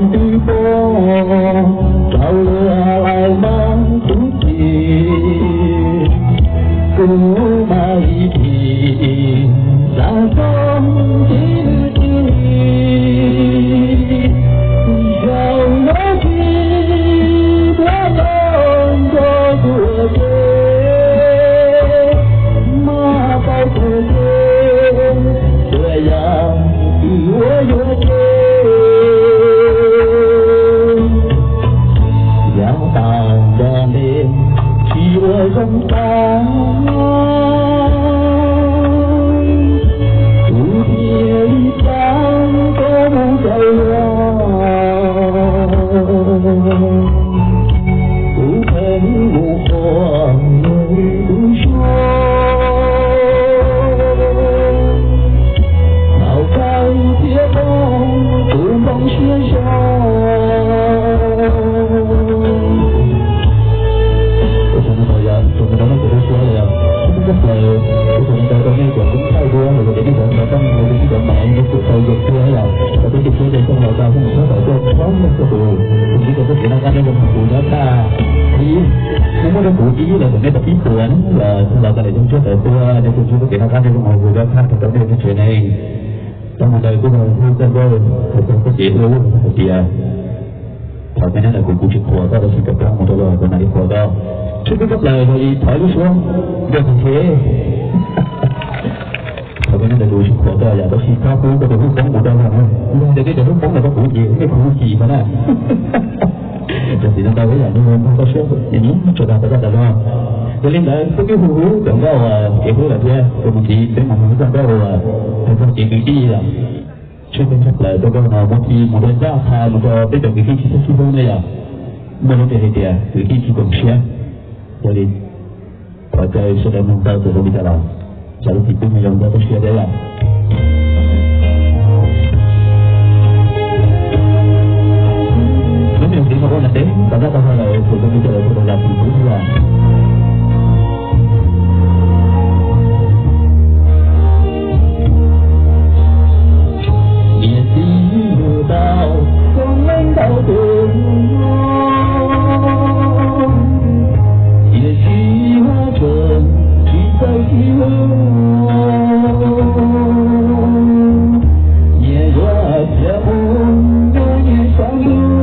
twb poob rau luag lawm mas kuv ces kuv mas ib pliag xav txog tib lwm tib li. Zaum no tsis muab los nrog kuv ua ke, mas paub tias txhua yam twb ua yuav tseg. Yav tas nrog ntev tsis ua zoo tas, kuv thiaj li txav koj mus rau luag. Kuv pheej mus qhuas kuv zog, thaum kawg thiaj poob tus nplooj siab zog. Ua tsaug ntau yom, ua tsaug ntau nej cov tub suab los yog tub tub plaws, ua tsaug ntau rau nej cov tub thawj duab los yog tias nej cov xov tooj los yog nej cov mail nej txhum tau yam tiag yom, cov tub tub suab cov xov tooj los tau xov tooj txog txog tus, tus ntsib rau txoj kev noj qab nyob zoo hauv kuv nyob tag. Ib, muaj muaj rau kuv ib los ntawm nej tau ib puas los txog los tau daim duab ntshiab tawm tuaj, nej kuj ntsib txoj kev noj qab nyob zoo hauv kuv nyob tag rau nej cov tub suab ne. Tau mus ntawd kuj yog txoj nkauj hais txog txoj kev hlub hais tias thaum kawg nyob ntawm kuv, kuv tsis qhuas koj, tab sis rov qab mus rau luag kuv mam li qhuas koj. Tshwj xeeb tshaj plaws yog li thov ib lub suab nrog kuv nrhiav. Thaum kawg nyob ntawm kuv tsis qhuas koj yom, tab sis thov koj tus hlub poob mus rau luag na. Yog tias nej tus hlub poob los rau kuv ces nej khuv xim ntag na. Yog txiv no tau ib yam li mus tau suab ces nws tsuas dag tau koj tas zog. Yog li ntawd peb twb hu hu txog nkauj uas kev hlub lawm thiab, tus mus ntxiv peb mus hu txog nkauj uas hais txog kev kwv tij yom. Tshwj xeeb tshaj plaws txoj nkauj no muab thib mus rau ncaj qha mus rau peb cov kwv tij tsis txawj sib hlub ne yom. Muaj lub npe hais tias kwv tij tsis koom siab. Yog li thov caw sawv daws mloog tau txawm zoo li cas los tsam lub txim pub me zoo ntau txoj sia thiab yom. Lub me ntxiv no ua ntev ntev tom qab tau hais lawm, txawm zoo li cas los sawv daws zam txim pub thiab yom. Niam txiv mus tau koob leej ntau tus, tiam sis haj tseem tsis txawj sib hlub. Nyias yuav khiav mus nyob nyias sab ntuj.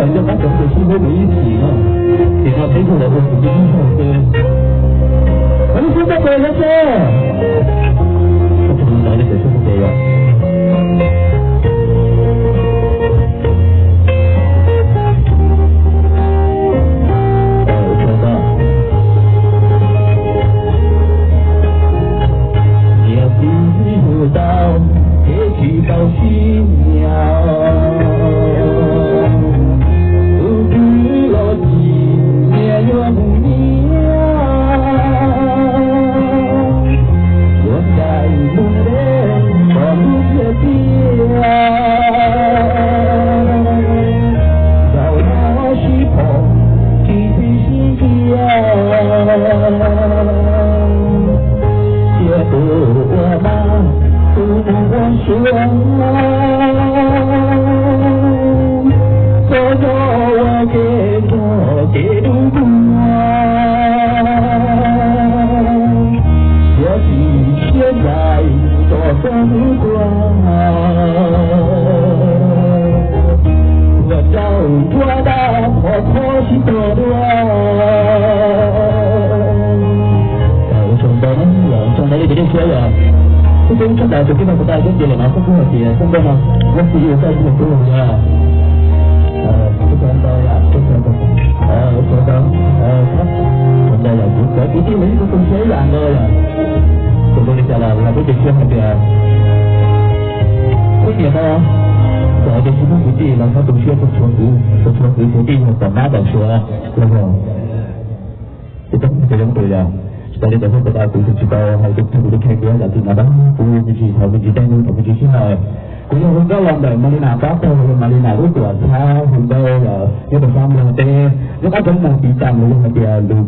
Nco qab cov tus sib hlub mus ib txhis no, ces no peb yug los ua tus tib neeg xwb. Qhov no sib ntxub tes no xwb. Ua tsaug ntau li tes sib ntxub tes yom. Niam txiv hu tau, ces tsis tau sib nyiam. Tus twg los tsis nyiam yuav mus nyiam. Yuav ncaim mus ntev kom lub tiaj tiaj. Zaum no sib pom tsis txi sib ntsia. Cia tus ua mab tus mus ua suav, txhob nco ua ke nrog kev dub muag. Cia tsis siab ncaim kom txog hnub tuag. Ua rau nruab dab qhov thoob sib tog dua. Ua tsaug ntau, ua tsaug ntau li cov nej siab yom. Kuv twb tshaj daws tus tij laug puas tau coob ces lawm no kuj hais tias xub npawg no, lub xi ua txaj ib tug tub yog ua tsaug ntau yom, ua tsaug ntau, ua tsaug ntau yom, kuv cov kwv tij los yeej tu siab ib yam nkaus yom. Tus ua li cas los lawv kuj tu siab hais tias kuj nyiam no, txawm tias tsis muaj kwv tij los txhob tu siab, txhua kwv, txhua kwv tij yog tom mab tom suav los yog. Ces tau cov zoo tus yom, tsis tas li ntawd xwb, kuv tsis tau hais tus tub kuv tus kheej tias yam twg no na, kuv me ntsis thaum me ntsis tej hnub thaum me ntsis sij hawm, kuv yog hu nkauj los ntawm Malina pab tag los yog Malina lub tuam txhab hu nkauj los nyob rau sab Nplog teb, nyob qab roob mus tiv tam los yog hais tias lus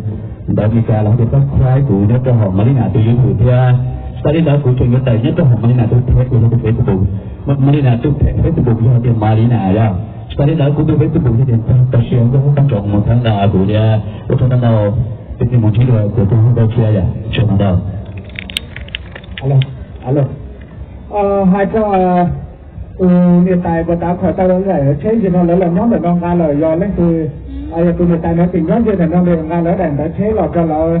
ntawd Meskas los hais tias subscribe kuv nyob rau hauv Malina tus YouTube thiab. Tsis tas li ntawd kuv tseem yuav tawm nyob rau hauv Malina tus page los yog tus Facebook, Malina tus page Facebook yog hais tias Malina yom. Tsis tas li ntawd kuv tus Facebook yog tias Tag Siab Nkauj Tag Nroos mus txhawb nqa kuv thiab. Ua tsaug ntau, ib pliag mus ntsib dua kuv tus hu nkauj tshiab yom, tsaug ntau. Alo, alo. Hais txog tus niam tais puas tav khaws tau lawv daim tsheb, zaum no lawv los nyob ntawm no nqa lawm, yog leej twg, yog tus niam tais no tseem nyob ze ntawm no nqa lawv daim ntawv tsheb los rau lawv.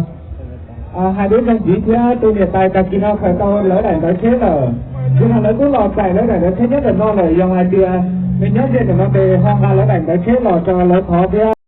Hais dua ntxiv thiab, tus niam tais tag kis no khaws tau lawv daim ntawv tsheb lawm. Zaum no lawv twb los txais lawv daim ntawv tsheb nyob ntawm no lawm, yog hais tias nws nyob ze ntawm no ces ho nqa lawv daim ntawv tsheb los rau lawv thov thiab.